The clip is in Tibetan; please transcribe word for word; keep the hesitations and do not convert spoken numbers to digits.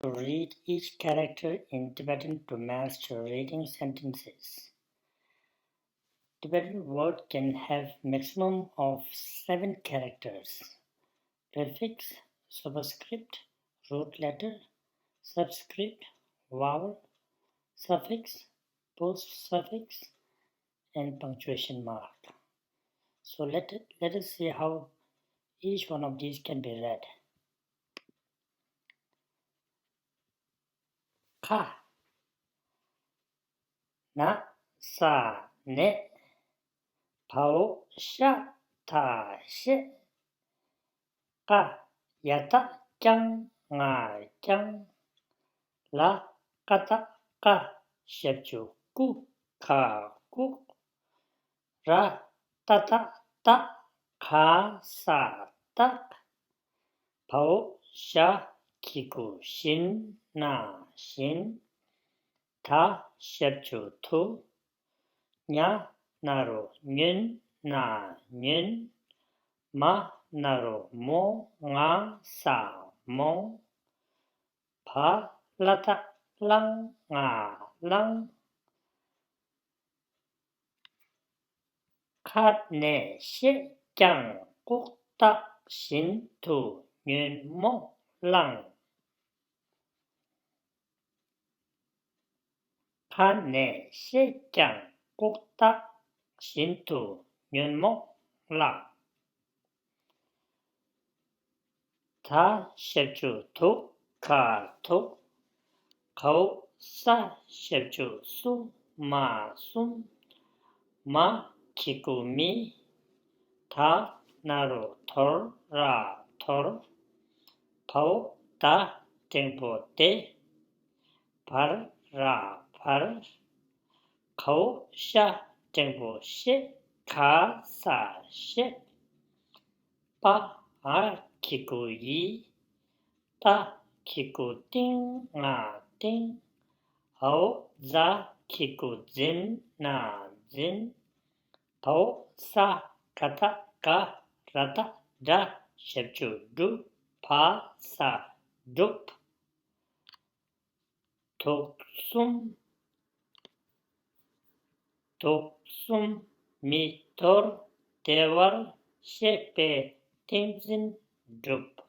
to read each character in Tibetan to master reading sentences. Tibetan word can have maximum of seven characters. Prefix, superscript, root letter, subscript, vowel, suffix, postsuffix, and punctuation mark. So let, let us see how each one of these can be read. ཁ། ན་ས་ནས། བའོ་ཤ་ད་ཤེ། ཀ། ཡ་ད་ཀྱང་ང་རྐྱང་། ལ། ཀ་ད་ཀ། ཞབས་ཀྱུ་ཀུ། ཁ་ཀུ། ར། ཏ་ད་རྟ། ག་ས་སྟག། བའོ་ཞ། གི་གུ་བཞི། ན་བཞིན། ད་ཞབས་ཀྱུ་དུ། ཉ་ན་རོ་ཉུན། ན་ཉུན། མ་ན་རོ་མོ། ང་ས་མོ། བ་ལ་ད་གླང་། ང་གླང་། ཁ་ནས་བཤད་ཀྱང་ལྐུགས་རྟགས་བཞིན་དུ་ཉོན་མོངས་བླངས། ཁ་ནས་བཤད་ཀྱང་ལྐུགས་རྟགས་བཞིན་དུ་ཉོན་མོངས་བླངས། ད་ཞབས་ཀྱུ་དུ། ག་དུ། གའོ་ས་ཞབས་ཀྱུ་སུ། མ་གསུམ། མ་གི་གུ་མི། ད་ན་རོ་དོ། ར་དོར། བའོ་ད་འགྲེང་བུ་དེ། བར་ར་བར། གའོ་ཤ་འགྲེང་བུ་ཤེ། ག་ས་ཤེ། པ་འ་གི་གུ་འི། ཏ་གི་གུ་ཏིང་། ང་ཏིང་། འའོ་ཛ་གི་གུ་འཛིན། ན་འཛིན། བའོ་ས་ག་ད་ག། ར་ད་ར། ཞབས་ཀྱུ་སྒྲུ། བ་ས་སྒྲུབ། དུག་གསུམ། དུག་གསུམ་མི་འདོར། བདེ་བར་གཤེགས་པའི་ཏིང་འཛིན་སྒྲུབ།